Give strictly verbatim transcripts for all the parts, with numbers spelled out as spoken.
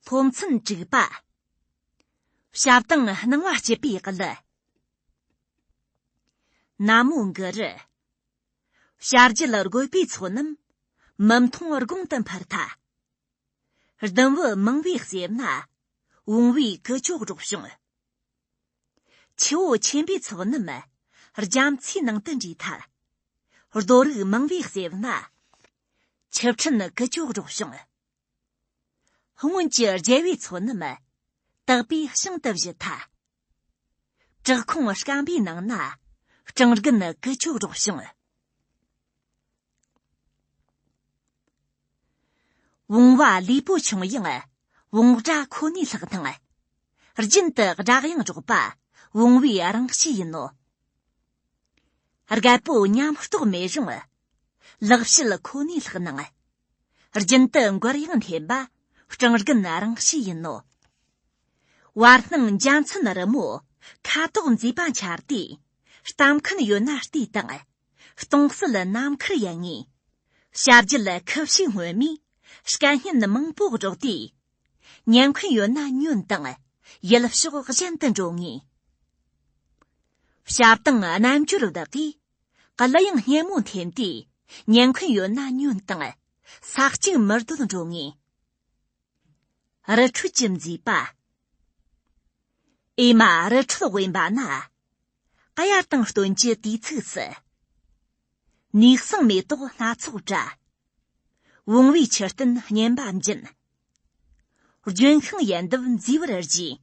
སློབ་ཚན་དྲུག་པ། བྱ་བཏང་སྣང་བ་སྐྱིད་པའི་གླུ། ན་མོ་གུ་རུ། བྱ་རྒྱལ་རྒོད་པའི་ཚོགས་རྣམས། མི་མཐོང་དགུང་དུ་འཕུར་ཐལ། ལྡུམ་བུ་མང་བོས་བསྲེབས་ན། བུང་བའི་ཀུ་ཅོ་སྒྲོག་བྱུང་། ཆུ་བོ་ཆེན་པོའི་ཚོགས་རྣམས། རྒྱ་མཚོའི་ནང་དུ་འདྲེས་ཐལ། རྡོ་རིགས་མང་བོས་བསྲེབས་ན། ཆུ་ཕྲན་ཀུ་ཅོ་སྒྲོག་བྱུང་། སྔོན་གྱི་རྒྱལ་བའི་ཚོགས་རྣམས། དག་པའི་ཞིང་དུ་བཞུད་ཐལ། བྲག་ཁུང་སྐམ་པའི་ནང་ན། སྤྲང་རྒན་ཀུ་ཅོ་སྒྲོག་བྱུང་། བུང་བ་ལུས་པོ་ཆུང་ཡང་། བུང་སྒྲ་ཁོ་ནའི་ལྷག་སྣང་། རྒྱུན་དུ་སྒྲ་དབྱངས་སྒྲོག་པ། བུང་བའི་རང་གཤིས་ཡིན་ནོ། རྒད་པོ་ཉམས་རྟོགས་མེད་རུང་། ལག་ཕྱིས་ཁོ་ནའི་ལྷག་སྣང་། རྒྱུན་དུ་མགོར་དབྱངས་འཐེན་པ། སྤྲང་རྒན་རང་གཤིས་ཡིན་ནོ། བར་སྣང་འཇའ་ཚོན་རི་མོ། ཁ་དོག་མཛེས་པ་འཆར་དུས། གཏམ་མཁན་ཡོད་ན་ལྟོས་དང་། སྟོང་གསལ་ནམ་མཁར་ཡལ་ངེས། བྱ་རྒྱལ་ཁུ་བྱུག་སྔོན་མོའི། སྐད་སྙན་མང་པོ་སྒྲོག་དུས། ཉན་མཁན་ཡོད་ན་ཉོན་དང་། ཡུལ་ཕྱོགས་གཞན་དུ་འགྲོ་ངེས། བྱ་བཏང་རྣལ་འབྱོར་བདག་གིས། གླུ་དབྱངས་སྙན་མོ་འཐེན་དུས། ཉན་མཁན་ཡོད་ན་ཉོན་དང་། ས་གཅིག་མི་སྡོད་འགྲོ་ངེས། རི་ཁྲོད་ཀྱི་མཛེས་པ། ཨེ་མ། རི་ཁྲོད་དབེན་པ་ན། གཡའ་དང་སྟོན་གྱི་དུས་ཚིགས་སུ། ནས་སང་མེ་ཏོག་སྣ་ཚོགས་བཀྲ། བུང་བའི་མཆུ་རྟེན་སྙན་པ་འབྱིན། ལྗོན་ཤིང་ཡལ་འདབ་མཛེས་པར་བརྗིད།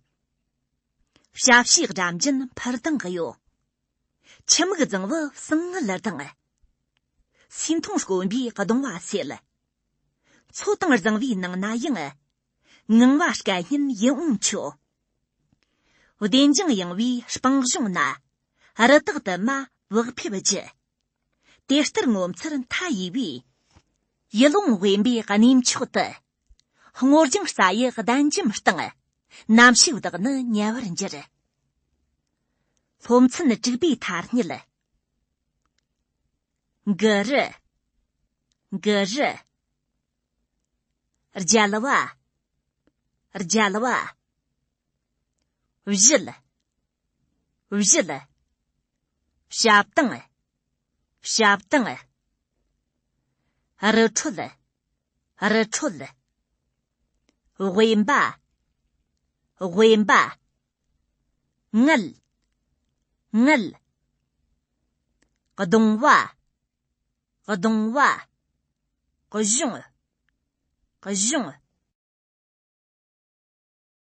བྱ་བྱིའུ་སྒྲ་འབྱིན་འཕུར་ལྡིང་གཡོ། ཁྱི་མིག་རྫིང་བུ་བསང་ངད་ལྡང་། སིལ་མཐོང་དཀོན་པའི་གདོང་བ་སེལ། མཚོ་དང་རྫིང་བུའི་ནང་ན་ཡང་། ངང་བ་སྐད་སྙན་ཡིད་འོང་འཕྱོ། བདེ་འཇང་ཡངས་པའི་སྤང་གཞོང་ན། རི་དྭགས་དུ་མ་བག་ཕེབས་རྒྱུ། དེ་ལྟར་ངོ་མཚར་མཐའ་ཡས་པའི། ཡིད་ལུང་དབེན་པའི་གནས་མཆོག་ཏུ། སྔོ་ལྗང་རྩྭ་ཡི་གདན་འཇིམ་སྟེང་། ནམ་ཞིག་བདག་ནི་ཉལ་བར་འགྱུར། སློབ་ཚན་དྲུག་པའི་ཐ་སྙད། གུ་རུ། གུ་རུ། རྒྱལ་བ། རྒྱལ་བ། བཞད། བཞད། བྱ་བཏང་། བྱ་བཏང་། རི་ཁྲོད། རི་ཁྲོད། དབེན་པ། དབེན་པ། ངལ། ངལ། གདུང་བ། གདུང་བ། གཞུང་། གཞུང་།